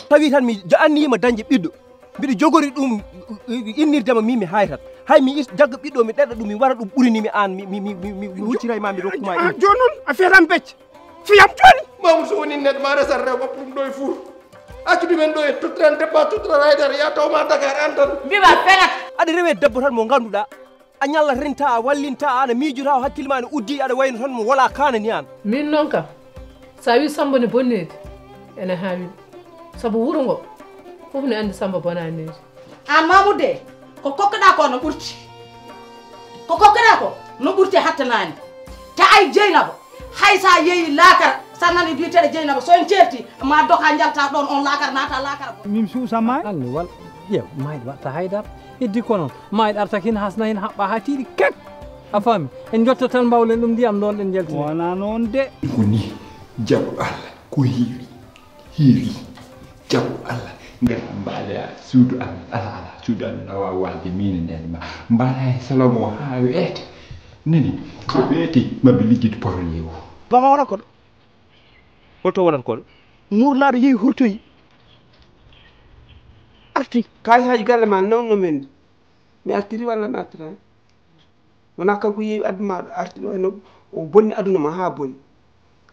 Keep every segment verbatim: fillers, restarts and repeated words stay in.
Tawi tan mi ja-, anniyima dañde ɓiɗɗo. Mbiɗo jogori ɗum, innirde ma min mi haytat. Hay mi is-, jagga ɓiɗɗo mi ɗeɗa ɗum, mi waɗa ɗum ɓuri ni mi an, mi, mi, mi, mi, mi huccira e ma, mi rokkuma ɗum. Jooni noon a fiyatan becce. Fiyam jooni. Mamoudou so woni neɗɗo ma resat rewɓe ɗum ɗo e fuur. Accu ɗumen ɗo e tuttiran debba, tuttiran haydara, ya taw ma Dakar an tan. Mbiɗa fenat. Aɗa rewe debbo tan mo ngannduɗaa. A ñallat renta, a wallinta, aɗa miijoto, hakkille ma ne uddi, aɗa wayno tan mo wala kaana ni an. Min noon ka, sa wi Samba ne bonneede, ene haawi. Sabu wuro ngo, fof ne anndi Samba bonaneede. An Mamoudou de, ko kokkoɗa ko no ɓurti. Ko kokkoɗa ko no ɓurti, hattanaani. Te ay Jeynaba, hay sa yeeyi laakara, sa nani biyetee Jeynaba, so en ceerti, ma doka njalta ɗon on laakara, naata laakara ko. Min suusa maay. An mi wal, ƴeew, maayɗo waɗta haydara. Heddi ko noon, maayɗo arta ko hin hasna hin haɓɓa haa tiiɗi kak. A faami? En njotto tan mbawlen ɗum ndiyam ɗon ɗen njaltira. Wona noon de. Ko ni, jaɓu Allah, ko heewi, heewi. Jaɓu Allah, ngara mbaɗa suudu amen. Ala, ala, suudu amen a waawa walde min e nden ma. Mbaɗa e salon o haa weete. Nani, ko weete, maɓe liggido porole o. Baba wona koɗo. Holto wonat koɗo? Murlaaɗo yehi hurtoyi. Arti. Kayitaaji galle ma nawno men. Mi artiri walla mi artiraani? Wona kanko yeewi aduna ma arti ɗo, eno o bonni aduna ma haa boni.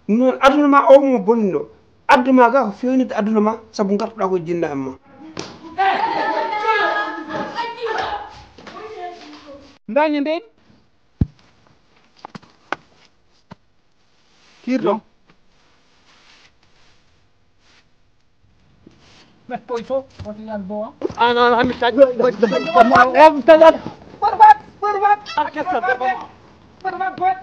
Ɗum noon aduna ma o mo bonni ɗo. Aduna ma ga ko fewnitde aduna ma sabu ngartuɗa ko jinna e ma. Ndañi ndeydi. Kirɗo. Ɓe koy to, wota yan bo. An, an, an, mi taƴi. Em, taƴat. Format, format. Format, format.